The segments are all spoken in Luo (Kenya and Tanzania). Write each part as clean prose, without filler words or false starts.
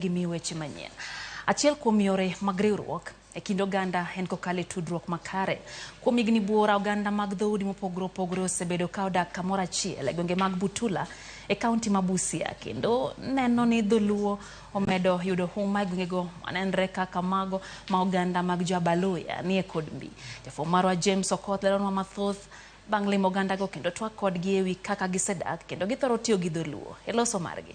Gimi weche manyien. Achiel kuom yore mag riwruok e kind oganda en kokalo e tudruok makare. Kuom higni buora, oganda mag dhoudi mopogore opogore osebedo ka odak kamoro achiel e gwenge mag Butula e kaunti ma Busia, kendo neno ni dholuo omedo yudo huma e gwengego manenre kaka mago ma oganda mag jo Abaluya nie kod mbi. Jafwambo marwa James Okoth leronwa mathoth bang' limo ogandago kendo twak kodgi ewi kaka gisedak kendo githoro tiyo gi dholuo e loso margi.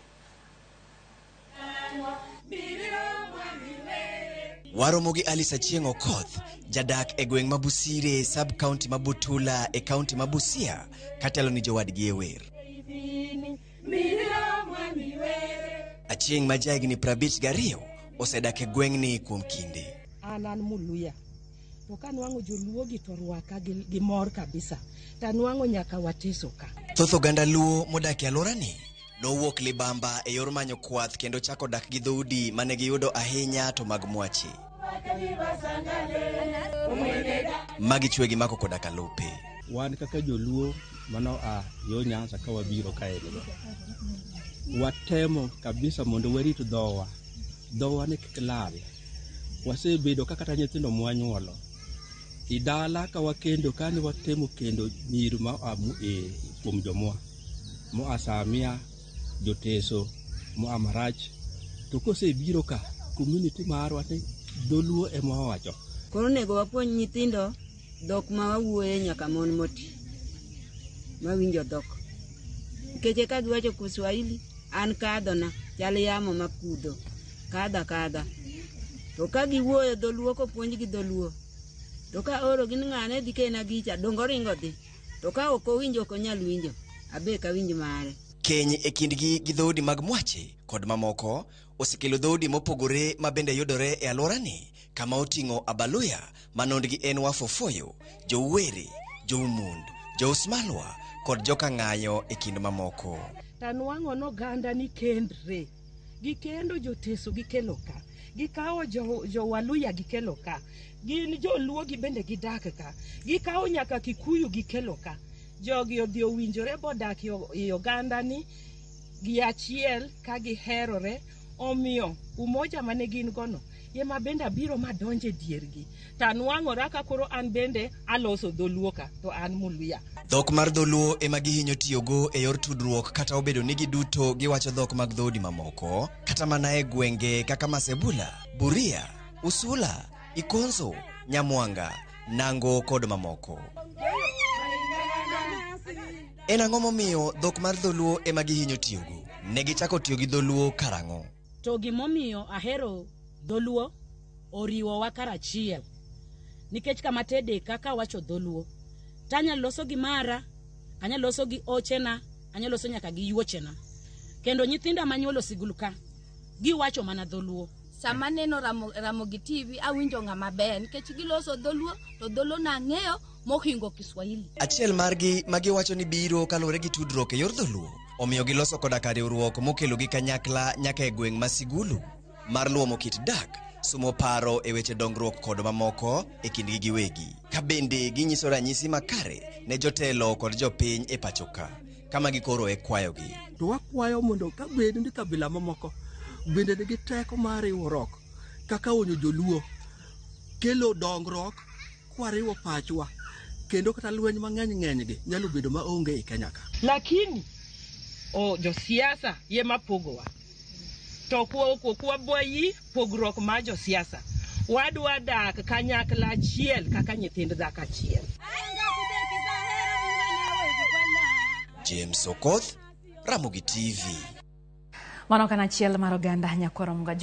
Waromo gi Alice Achieng' Okoth, jadak e gweng' ma Busire, sub county ma Butula e kaunti ma Busia, katelo ni jowadgi e wer. Achieng' ma jahigni 52 osedak e gweng'ni kuom kinde. An Muluya. To kanwang'o joluo gi to rwaka gi mor kabisa. Tanwang'o nyaka wateso ka. Thoth oganda Luo modak e alworani nowuok libamba e yor manyo kwath kendo chako dak gi dhoudi mane giyudo ahinya to mag mwache. Magi chwe gi mako koda kalope. Wan kaka joluo mano a yo Nyanza ka wabiro kaeni, watemo kabisa mondo warit dhowa. Dhowa ni kik lal. Wasebedo ka kata nyithindo mwanyuolo i dala ka wakendo kane watemo kendo nyiri ma oa kuom jomwa moa Samia, Joteso, moa Marach. To kosebiro ka community marwa ni dholuo ema wawacho. Koro onego wapuonj nyithindo dhok ma wawuoye nyaka mon moti mawinjo dhok. Nikech ka giwacho Kiswahili, an kadhona chal yamo makudho, kadha kadha. To ka giwuoyo dholuo kopuonjgi dholuo, to ka oro gi ni ng'ane dhi kena gicha, dongo oringo dhi. To ka ok owinjo ok onyal winjo, abe kawinj mare. Keny e kindgi gi dhoudi mag mwache kod mamoko osekelo dhoudi mopogore ma bende yudore e alworani kama oting'o Abaluya ma nondgi en Wafofoyo, Jouwere, Joumund, Jousmalwa kod joka Ng'ayo e kind mamoko. Tanwang'o noganda ni kendre. Gikendo joteso gikelo ka. Gikawo jo Waluya gikelo ka. Gin joluo gi bende gidak ka. Gikawo nyaka Kikuyu gikelo ka. Jogi odhi owinjore bodak i oganda ni gi achiel ka giherore. Omiyo umoja mane gin gono ema bende abiro madonjo e diergi. Tanwang'ora ka koro an bende aloso dholuo ka to an Muluya. Dhok mar dholuo ema gihinyo tiyogo e yor tudruok kata obedo ni giduto giwacho dhok mag dhoudi mamoko kata mana e gwenge kaka Masebula, Buria, Usula, Ikonzo, Nyamwanga, Nango kod mamoko. En ang'o momiyo dhok mar dholuo ema gihinyo tiyogo? Ne gichako tiyo gi dholuo karang'o? To gimomiyo ahero dholuo oriwowa karachiel nikech kama tede kaka awacho dholuo tanyalo loso gi mara, anyalo loso gi ochena, anyalo loso nyaka gi yuochena. Kendo nyithinda manyuolo sigul ka giwacho mana dholuo. Sama aneno Ramogi TV awinjo ng'ama ber nikech giloso dholuo to dholuo nang'eyo mohingo Kiswahili. Achiel margi ma giwacho ni biro kaluwore gi tudruok e yor dholuo omiyo giloso koda ka riwruok mokelogi kanyakla nyaka e gweng' ma Sigulu mar luomo kit dak, sumo paro e weche dongruok kod mamoko e kindgi giwegi. Ka bende ginyiso ranyisi makare ne jotelo kod jopiny e pacho ka, kama gikoro e kwayogi. To wakwayo mondo ka bed ni kabila mamoko bende nigi teko mar riwruok kaka onyo joluo kelo dongruok kwariwo pachwa kendo kata lweny mang'eny ng'eny gi nyalo bedo maonge e Kenya ka. Lakini josiasa ema pogowa. To ok wabwayi pogruok mar josiasa. Wadwa dak kanyakla achiel kaka nyithind dhako achiel. James Okoth, Ramogi TV. Mano kan achiel mar oganda nyakwaro Mga.